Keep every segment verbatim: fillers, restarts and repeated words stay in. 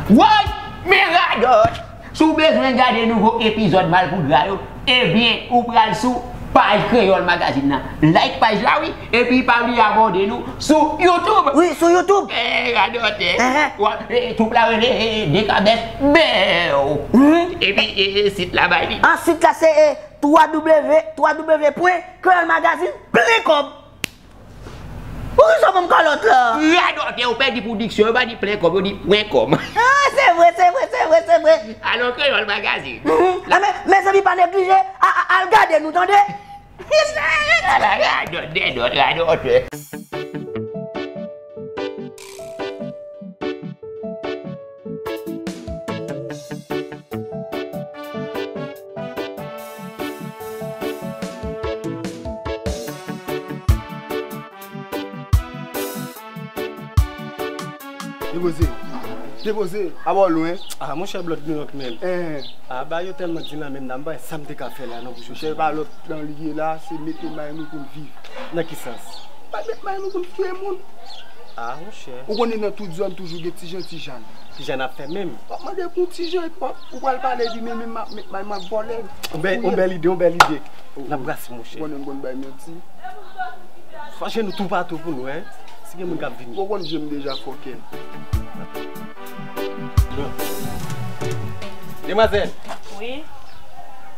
Woy! Men radòt! Si w bezwen gade nouvo epizòd Malpougra yo, ebyen, ou pral sou paj Kreyòl Magazine nan. Like paj la, wi, epi pa bliye abòne nou sou YouTube. Wi, sou YouTube. Eh, radòt, eh. Ehe. Wa, eh, troupe la rele, eh, Dekabès Bèw. Mhm. Epi, eh, eh, sit la bay li. Ah, sit la se, eh, twa W, twa W pwen kreyòl magazine plen kòb. Poukisa w ban m kalòt la? Radòtè, ou pèdi pou diksyon, yo pa di plen kòb, yo di pwen kòm. Ah, se vre, se vre, se vre, se vre. Alò, Kreyòl Magazine. Mhm. Ah, men, mezanmi, pa neglije, a, a, al gade nou, tande? Ala radòt, dèdòt, radòtè. Depoze. Depoze. A ba w lwen. Ah, monchè, Blood New York, menm. Eh. Ah, ba yo tèlman di nan menm nan, m pa wè sa m te ka fè la, non, pou jodi a. Monchè, pa lòt nan li ye la, se mete may nou pou n viv. Nan ki sans? Pa met may nou pou n touye moun. Ah, monchè. Ou konnen nan tout zòn toujou gen ti jan, ti jan. Ki jan n ap fè menm? W ap mande pou ti jan, epi w ap, ou pral pale di, men, men, ma, men, may m ap vòlè. Yon bèl, yon bèl ide, yon bèl ide. N ap brase, monchè. Ou konnen m konn bay manti. Fò je nou toupatou pou nou, en. Si gen moun k ap vini. Ou konn je m deja, fòkè. Demwazèl. Wi.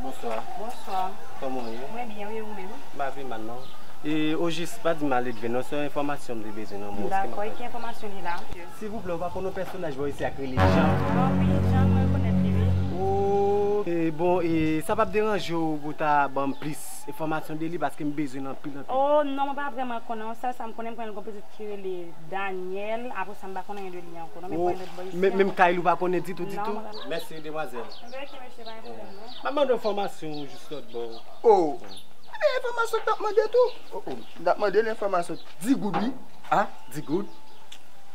Bonswa. Bonswa. Kòman w ye? Mwen byen, wi, ou menm? M pa pi mal, non. E, ojis, pa di m maledve, non, se yon enfòmasyon m te bezwen nan mwen. Dakò, e ki enfòmasyon li la, mesye? Silvouplè, ou pa konn yon pèsonaj bò isi a k rele Jan? Ah wi, Jan, mwen rekonèt li, wi. Oh, e, bon, e, sa p ap deranje w pou w ta ban m plis enfòmasyon de li, paske m bezwen l anpil, anpil. Oh, non, mwen pa vrèman konnen yon sèl sa m konnen, m konnen l gon pitit ki rele Daniel, apre sa, m pa konnen anyen de li ankò, non, men m konnen lòt bò isi a. Menm kay li ou pa konnen ditou, ditou? Non, mwen pa. Mèsi, demwazèl. Ok, mesye, pa gen pwoblèm, non. M ap mande enfòmasyon jis lòt bò. Oh, men enfòmasyon k t ap mande tou. Oh, oh, m t ap mande l enfòmasyon. Di goud, wi. Ah, di goud.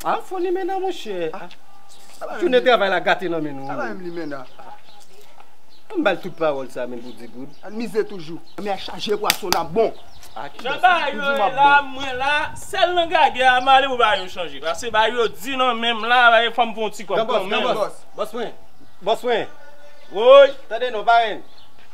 Ah, fò limena, monchè. Ah, jounen travay la gate nan men nou. Sa pa menm limena. M ba l tout pawòl sa menm pou di goud. Ann mize toujou. Men a chaje pwason n ap bon. Jan bagay yo ye la, mwen la, sèl nan gagè a, m ale pou bagay yo chanje. Paske bagay yo di nan men m la, bagay fò m fè yon ti kòb kanmenm. Bòs mwen. Bòs mwen. Woy. Tande non, parenn.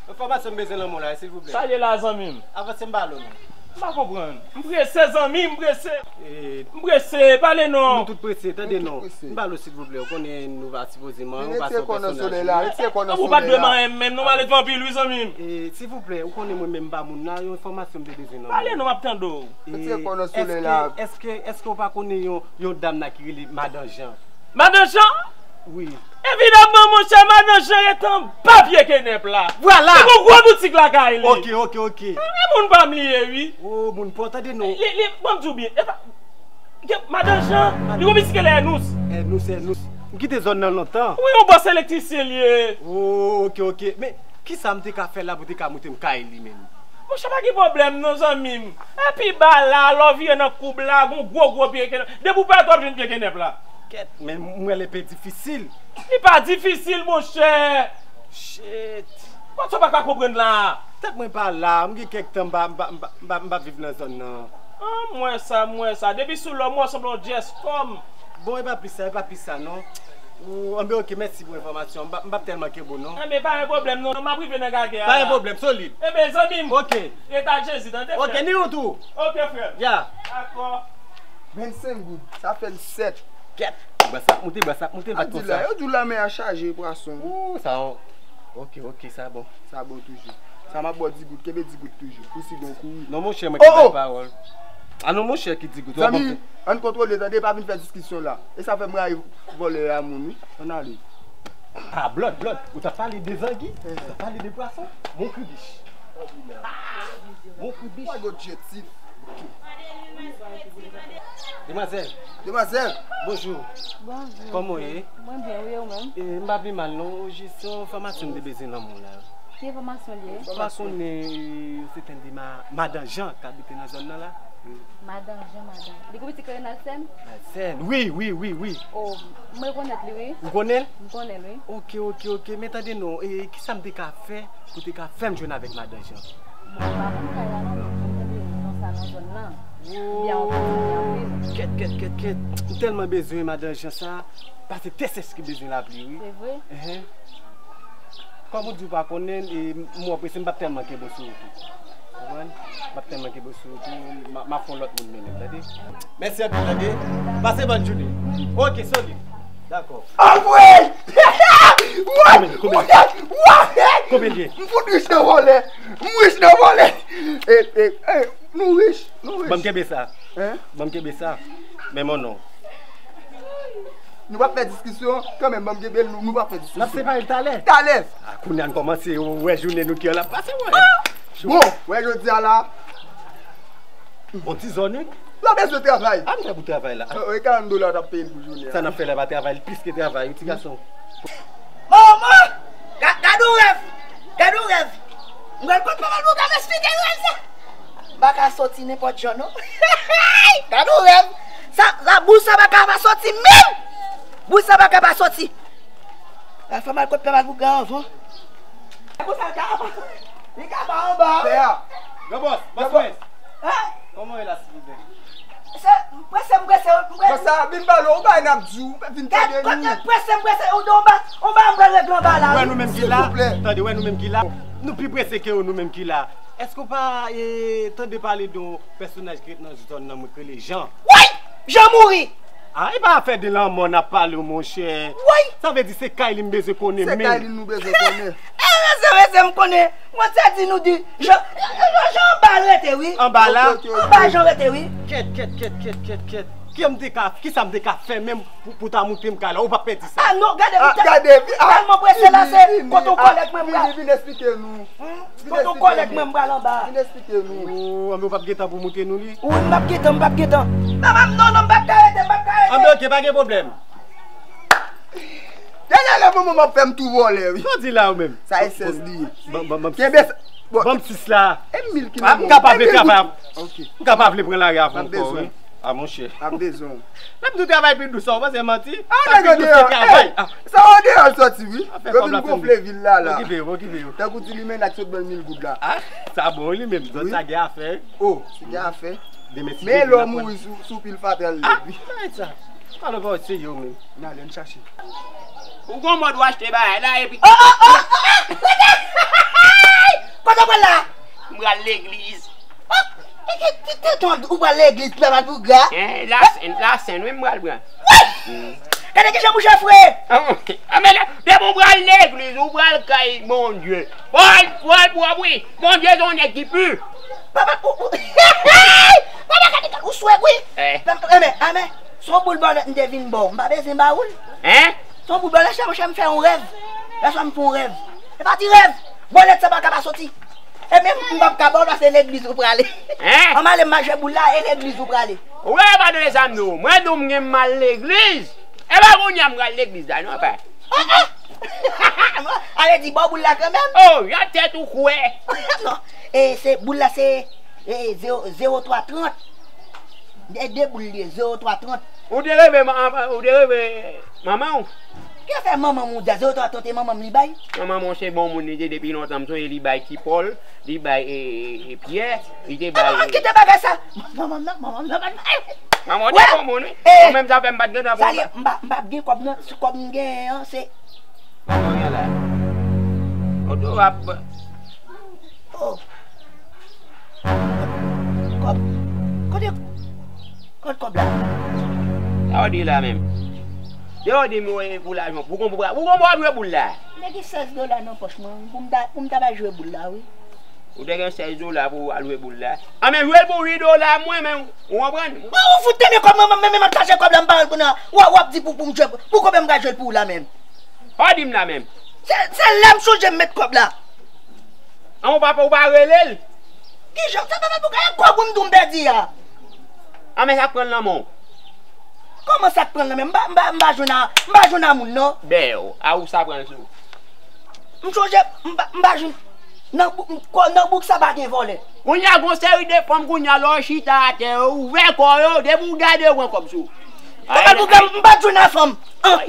Enfòmasyon m bezwen nan men w la, silvouplè. Sa ye la, zanmi m? Avanse m ba l non. M pa konprann. M prese, zanmi, m prese. M prese, pale non. Nou tout prese, tande non. M ba l silvouplè, ou konnen nou pa sipoze manyen, ou pa se yon pèsonaj. Ou pa dwe manyen m menm, non, m ale vanpil wi, zanmi m. E, silvouplè, ou konnen mwen menm m pa moun la, yon enfòmasyon m te bezwen nan men w. Pale non, m ap tande w. E, èske, èske, èske ou pa konnen yon, yon dam la ki rele Madan Jan? Madan Jan? Wi. Evidamman, monchè, Madan Jan ret anba pye kenèp la. Vwala! Li gon gwo boutik lakay li. Ok, ok, ok. E moun pa m li ye, wi. Oh, moun pa w, tande non. Li, li, ban m di w byen. E pa, gen, Madan Jan, li gon pitit ki rele Ernous. Ernous, Ernous. M kite zòn nan lontan. Wi, yon bòs elektrisyen li ye. Oh, ok, ok. Men, kisa m te ka fè la pou te ka moute m kay li menm? Monchè, pa gen pwoblèm non, zanmi m. Epi ba la, lè w vire nan koub la, gon gwo, gwo pye kenèp. Depi w parèt, w ap jwenn pye kenèp la. Kèt, men m wè li pe difisil. Li pa difisil, monchè. Shit. Kòman sa w pa ka konprann la? Tèt mwen pa la, m gen kèk tan m pa, m pa, m pa, m pa, m pa viv nan zòn nan. Ah, m wè sa, m wè sa. Depi sou lò, m wè w sanble yon dyès kòm. Bon, e pa plis sa, e pa plis sa, non. Ou, anben, ok, mèsi pou enfòmasyon. M p ap, m p ap tèlman kenbe w, non. Anben, pa gen pwoblèm, non. M ap rive nan gagè a la. Pa gen pwoblèm, solid. Enben, zanmi m. Ok. Rete ak Jezi, tande, frè. Ok, ni ou tou. Ok, frè. Ya. Dakò. Vennsenk goud, sa fè l sèt. Kèt. Bras ap moute, bras ap moute, m pa t konsa. Yo di w la men a chaje pwason. Ou, sa, ok, ok, sa bon. Sa bon toujou. Sa m ap ba w di goud, kenbe di goud toujou. Kou si bon kou wi. Non, monchè, mwen ki bay pawòl. A non, monchè, ki di goud. Zanmi, ann kontwole, tande, pa vin fè diskisyon la. E sa fè m rayi vòlè a moun, wi. Ann ale. Ah, Blood, Blood, ou t ap pale de zangi, ou t ap pale de pwason, mon kribich. Ah, mon kribich. Why go objektif? Demwazèl. Demwazèl. Bonjou. Bonjou. Kòman w ye? Mwen byen, wi, ou menm? E, m pa pi mal, non. Jis yon enfòmasyon m te bezwen nan men w la. Ki enfòmasyon li ye? M pa konnen, e, se tande ma-, madan Jan k abite nan zòn nan la. Madan Jan, madan. Li gon pitit ki rele Nalsèn? Nalsèn, wi, wi, wi, wi. Oh, m rekonèt li, wi. Ou konnen l? M konnen l, wi. Ok, ok, ok. Men tande non, e, kisa m te ka fè pou te ka fè m jwenn avèk madan Jan? Bon, m pa konn kay la non, men m konn tande non sa nan zòn nan. Byen, ou konn sa byen anpil. Kèt, kèt, kèt, kèt. M tèlman bezwen madan Jan sa. Pase tè sèch ki bezwen lapli, wi. Se vre? Enhen. Kòm ou di w pa konnen, e, m wè prese, m p ap tèlman kenbe w sou wout ou. Konprann? M p ap tèlman kenbe w sou wout ou. M a, m a fè yon lòt moun mennen, tande? Mèsi anpil, tande? Pase bòn jounen. Ok, solid. Dakò. Anmwey! Konbyen, konbyen? Konbyen l ye? M fout rich nan vòlè. M rich nan vòlè. E, e, e, nou rich, nou rich. Ban m kenbe sa. Hein? Ban m kenbe sa. Men mon non. Nou p ap fè diskisyon, kanmenm, ban m kenbe l, nou, nou p ap fè diskisyon. N ap separe l talè. Talè. A, kounye a n kòmanse wè jounen nou ki an l ap pase, wè. Bon, wè jodi a la. Bon, ti zòn, wi. L ap bezwen travay. A, m fè pou travay la. E, e, karant dola w t ap peye l pou jounen an. Sa n ap fè la pa travay, li plis ke travay, wi, ti gason. Manman! Ga-, gade yon rèv! Gade yon rèv! Mwen konn pa mal pou gade esplike yon rèv sa! M pa ka soti nenpòt jan, non. Gade yon rèv! Sa, sa, bouch sa pa ka pa soti menm! Bouch sa pa ka pa soti! Fè mal kot pè mal pou gade anvan. Bouch sa ka pa soti! Li ka pa anba! Pè a! Gran bòs, bòs mwen! Hein? Kòman w ye la, silvouplè? Se, m prese, m prese, m prese. Konsa, vin pale, ou bay n ap di w, vin tande nou. Gad, kote m prese, m prese, ou di w ba, ou ba m pral regle anba la, wi. Wè nou menm ki la, silvouplè. Tande, wè nou menm ki la. Nou pi prese ke yo, nou menm ki la. Èske w pa, e, tande pale de yon pèsonaj ki ret nan zòn nan, mwen, ki rele Jan? Woy! Jan mouri! A, e pa afè de lanmò n ap pale, monchè. Woy! Sa vle di se kay li m bezwen konnen menm. Se kay li nou bezwen konnen. E, mesye, mesye, m konnen. Mwen te di nou di, Jan, Jan, Jan anba l rete, wi. Anba la? Ok, ok, ok. Anba Jan rete, wi. Kèt, kèt, kèt, kèt, kèt, kèt. Ki m te ka, kisa m te ka fè menm pou, pou ta montre m kay la? Ou p ap pèdi sa. A, non, gade, ah, gade, ah, tèlman prese la, se kote yon kòlèg mwen pral. Vin, vin, vin esplike nou. Hmm? Kote yon kòlèg mwen pral anba. Vin esplike nou. Oh, men ou p ap gen tan pou montre nou li? Wi, m p ap gen tan, m p ap gen tan. Non, non, non, non, m p ap ka rete, m p ap ka rete. Anben, ok, pa gen pwoblèm. Dènye lè manman m ap fè m tou vòlè, wi. Sa w di la ou menm? Sa e sèz li ye. Ban, ban, ban m sis la. Kenbe sa. Bon. Ban m sis la. E mil ki nan men w. M ka pa vle travay. Ok. M ka pa vle pran lari avè w ankò, wi. A, monchè. M ap bezwen w. Lè m di w travay pi dous, sa w panse m manti? A, nèg an deyò. Sa w deyò soti, wi. Yo vin gonfle vil la, la. Okipe yo, okipe yo. Tankou ti limena k sot ban l mil goud la. A, sa bon, wi, li menm. Zòt sa gen afè. O, si gen afè. Demen si Bondye la pran. Men lè w mouri sou, sou pil fatra l lèd, wi. A, bagay sa. Pale pa se yo menm. N ale, n chache. Ou gon mòd w achte bagay la epi. Oh, oh, oh, oh, oh! Kote w pral la? M pral legliz. Oh, e ki, ki, ki, ki, ou pral legliz, pè Malpougra? Eh, la sen, la sen, wi, m pral pran. Wi! Gade kijan mouche fre! Ah, ah, men la, depi w pral legliz, ou pral kay Bondye. Pral, pral pwòp, wi. Bondye se yon nèg ki pi. Papa, ou, ou, papa, gade, gade, ou swè, wi. Eh. Papa, amen, amen. Se yon boul bòlèt m te vin ba w. M pa bezwen ba ou l. Hein? Se yon boul bòlèt, chè, monchè, m fè yon rèv. Yè swa m fè yon rèv. E pa ti rèv. Bòlèt sa pa ka pa soti. E menm m p ap ka ba w l paske legliz ou prale. Hein? An m ale m al jwe boul la, e legliz ou prale. Ou wè, pa tande sa m di w. Mwen di w m gen m al legliz. E pa kounye a m pral legliz la, non, pè. Ah, ah! Ale di ba w boul la kanmenm. Oh, jan tèt ou kwè. Non, e se boul la se, e, zewo, zewo twa trant. De, de boul li ye, zewo twa trant. Ou te reve, ma-, ou te reve manman w? Ki fè manman m ou di a zewo twa trant e manman m li bay? Manman m se bon moun li te depi lontan, m sonje li bay Ti Pòl, li bay, e, e, e, Pyè, li te bay. Ah, kite bagay sa. Manman m nan, manman m nan pa t bay. Manman w te bon moun, wi. Mwen menm sa fè m pa t gen tan pou. Sa li, m pa, m pa gen kòb nan, kòb m genyen an, se Manman w la. Oto ap. Oh. Kòb. Kote, kote kòb la? Sa w di la menm? Se w di m pou lajan. Pou konn, pou konn pou w ap jwe boul la. M te gen sèz dola nan pòch mwen. Pou m ta, pou m ta bay jwe boul la, wi. Ou te gen sèz dola pou w al jwe boul la. Anben jwe l pou uit dola mwen menm. Ou konprann? Bon, ou fout tande kòb mwen, mwen menm m ap chache kòb la, m pa wè l kounye a. W ap, w ap di pou, pou m jwe, pou konbyen m ka jwe l pou ou la menm? Pa di m la menm. Se, se la m sonje m met kòb la. An ou pa, ou pa rele l? Kijan? Sa pa fè pou kòb ou m di w m pèdi a. Anben sa k pran l nan men w? Kòman sa k pran l nan men m? M pa, m pa, m pa jwenn a, m pa jwenn a moun non. Bèw, a ou sa pran l sou. M sonje, m pa, m pa jwenn. Nan bou-, m, kò, nan bouk sa pa gen vòlè. Kounye a gon seri de fanm kounye a lè w chita atè yo ouvè kò yo, depi w gade yo pran kòb sou. Papa Bouga, m pa t jwenn a fanm. An.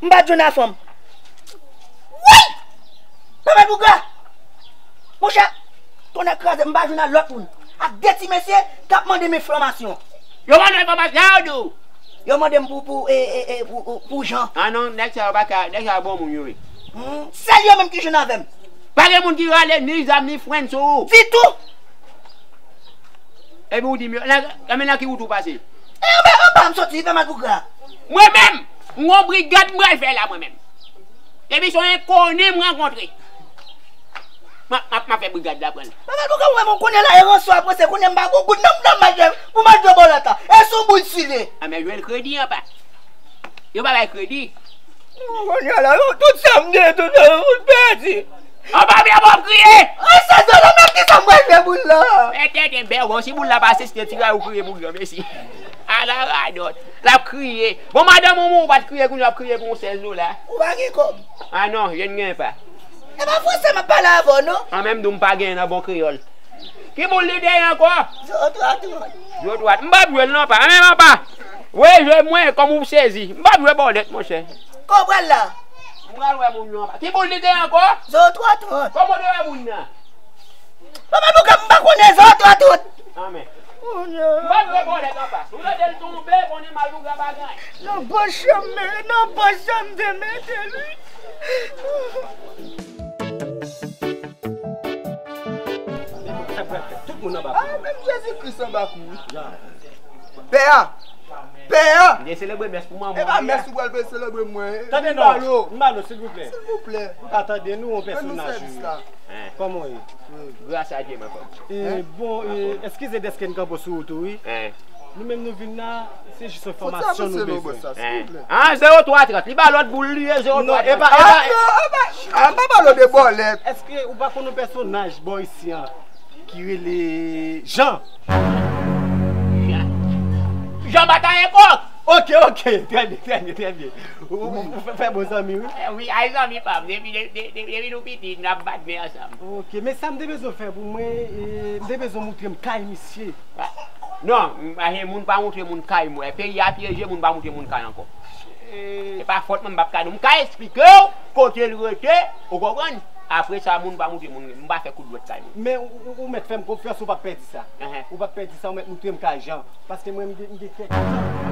M pa t jwenn a fanm. Woy! Papa Bouga! Monchè, tonnè kraze, m pa jwenn a lòt moun. Ak de ti mesye k ap mande m enfòmasyon. Yo ban nou enfòmasyon, sa yo di w? Yo mande m pou, pou, e, e, e, pou, pou, pou Jan. Ah non, nèg sa yo pa ka, nèg sa yo bon moun yo ye. Hmm, sèl yo menm ki jwenn avè m. Pa gen moun ki rale ni zam ni frenn sou ou. Ditou. Epi w di m yo, nan, nan, nan ki wout ou pase? E, anba, anba m soti, fè Malpougra. Mwen menm, m gon brigad m pral fè la mwen menm. Depi se yon enkoni m rankontre. M ap, m ap, m ap fè brigad la pran l. Papa, pou kòman mwen konnen la, e ranson ap ranse, konnen m pa gon goud nan, nan m al jwe, pou m al jwe bòlèt la. E sou boul sile. A, men jwe l kredi an pa. Yo pa bay kredi. Mwen konnen la, yo, tout sa m gen, tout sa m fout pèdi. An pa byen bon kriye. An se zò la, men ki sa m pral fè boul la? Men tenten bè, bon, si boul la pase, se te tiray ou kriye pou granmesi. Ala radòt. L ap kriye. Bon, madanm ou mouri, ou pa t kriye, kounye a w ap kriye pou yon sèz dola. Ou pa gen kòb. Ah non, je n gen pa. E pa franse m ap pale avè w, non. An menm di w m pa genyen nan bon kreyòl. Ki boul li te ye ankò? Zewo twa trant. Zewo twa. M p ap jwe l non, pa. An menm an pa. Wi, jwe mwen, kòm ou sezi. M p ap jwe bòlèt, monchè. Kòman w pral la? M pral wè moun yo anba. Ki boul li te ye ankò? Zewo twa trant. Kòman w te wè moun nan? Papa Louka, m pa konnen zòt, zòt, zòt. Amen. Oh, non. M pa dwe bòlèt anfas. Ou tande l tonbe, konnen Malouga pa gen. Nan pòch chanm, nan pòch chanm te mete li. Sa pral fè tout moun anba kou. Ah, menm Jezi Kris anba kou. Pè a! Pè a! M te selebre mès pou manman. E pa mès ou pral fè selebre mwen. Tande non, Mbalo. Mbalo, silvouplè. Silvouplè. Ou ka tande nou, yon pèsonaj. Kòman w ye? Gras a Dye, mwen fòm. E, bon, e, eskize dèske n kanpe sou wout ou, wi. Nou menm nou vin la, se jis enfòmasyon nou bezwen. Ah, zewo twa trant. Li ba lòt boul li ye, zewo twa trant. Non, e pa, e pa, ah, non, e pa, ah, pa pale de bòlèt. Èske ou pa konn yon pèsonaj bò isi an ki rele Jan? Jan. Jan Batay Enkò. Ok, ok. Trè byen, trè byen, trè byen. Ou, ou, ou fè, fè bon zanmi, wi. Eh, wi, ay zanmi pa m. Depi, de-, de-, de-, depi nou piti, n ap bat men ansanm. Ok, men sa m te bezwen fè pou mwen, e, m te bezwen moutre m kay misye. Non, m, e, moun pa moutre moun kay mwen. Peyi a pyeje, moun pa moutre moun kay ankò. E pa fòt mwen, m p ap ka di w. M ka esplike w kote l rete, ou konprann? Apre sa, moun pa moutre moun, m pa fè kout dwèt kay moun. Men ou, ou, ou mèt fè m konfyans, ou p ap pèdi sa. Ou p ap pèdi sa, ou mèt moutre m kay Jan. Paske mwen, m gen, m gen kèk tan.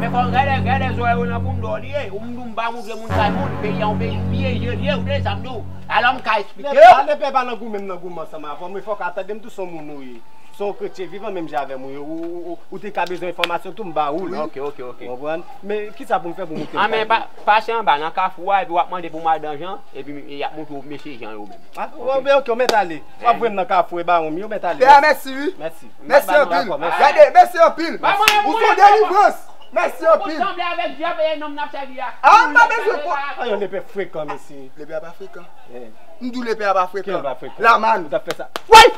Men fò w gade, gade zòrèy ou nan bounda w li ye. Ou m di w m pa moutre moun kay moun, peyi a yon peyi pyeje li ye, ou tande sa m di w. Alò m ka esplike w. Lepè, lepè pa nan goumen m nan goumen ansanm avè w, men fò w ka tande m tou, se yon moun ou ye. Se yon kretyen vivan menm jan avè m ou ye. Ou, ou, ou, ou te ka bezwen enfòmasyon tou, m ba ou l. Ok, ok, ok. Ou konprann? Men kisa pou m fè pou moutre m kay moun? Ah, men pa, pase anba nan kafou a, epi w ap mande pou madan Jan, epi y ap moutre w mesye Jan yo menm. Ah, ok, ok, w mèt ale. W ap jwenn nan kafou e bawon m yo, w mèt ale. Pè a, mèsi, wi. Mèsi. Mèsi anpil. Gade, mèsi anpil. Ou se yon delivrans. Mèsi anpil. Ou sanble avèk dyab e nonm n ap sèvi a. Ah, m pa bezwen pran. Ah, yon lepè frekan, mesye. Lepè a pa frekan. M di w lepè a pa frekan. Ki lepè a frekan? Laman. Ou t ap fè sa. Woy!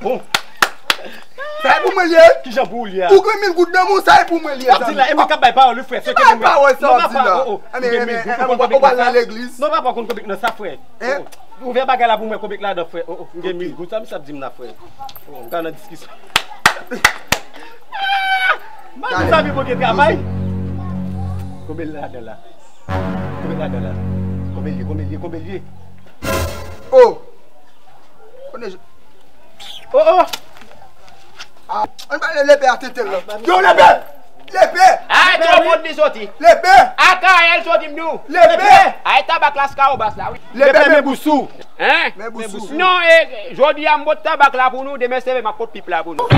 Bon. Sa e pou mwen l ye? Kijan pou ou l ye a? Ou gen mil goud nan men w, sa e pou mwen l ye, zanmi. W ap di la, e mwen k ap bay pawòl wi, frè. Se ke mwen. Ki pawòl sa w ap di la? Ou gen mil goud, ou konn konbyen k nan sa, frè? Hein? Ouvè bagay la pou mwen, konbyen k ladan, frè. Oh, oh, m gen mil goud, sa misye ap di m la, frè. Oh, m ka nan diskisyon. Ah! M pa di sa vin pote travay. Konbyen l ladan la? Konbyen l ladan la? Konbyen l ye? Konbyen l ye? Konbyen l ye? Oh! Konnen je- Oh, oh! Ah, ann pale lepè a tenten la. Yo, lepè! Lepè! Ah, tro mond li soti. Lepè! A Kayè l soti, m di w. Lepè! A, e tabak Las Kawobas la, wi. Lepè, men bousou. Hein? Men bousou. Non, e, jodi a m pot tabak la pou nou, demen se m ap pot pip la pou nou.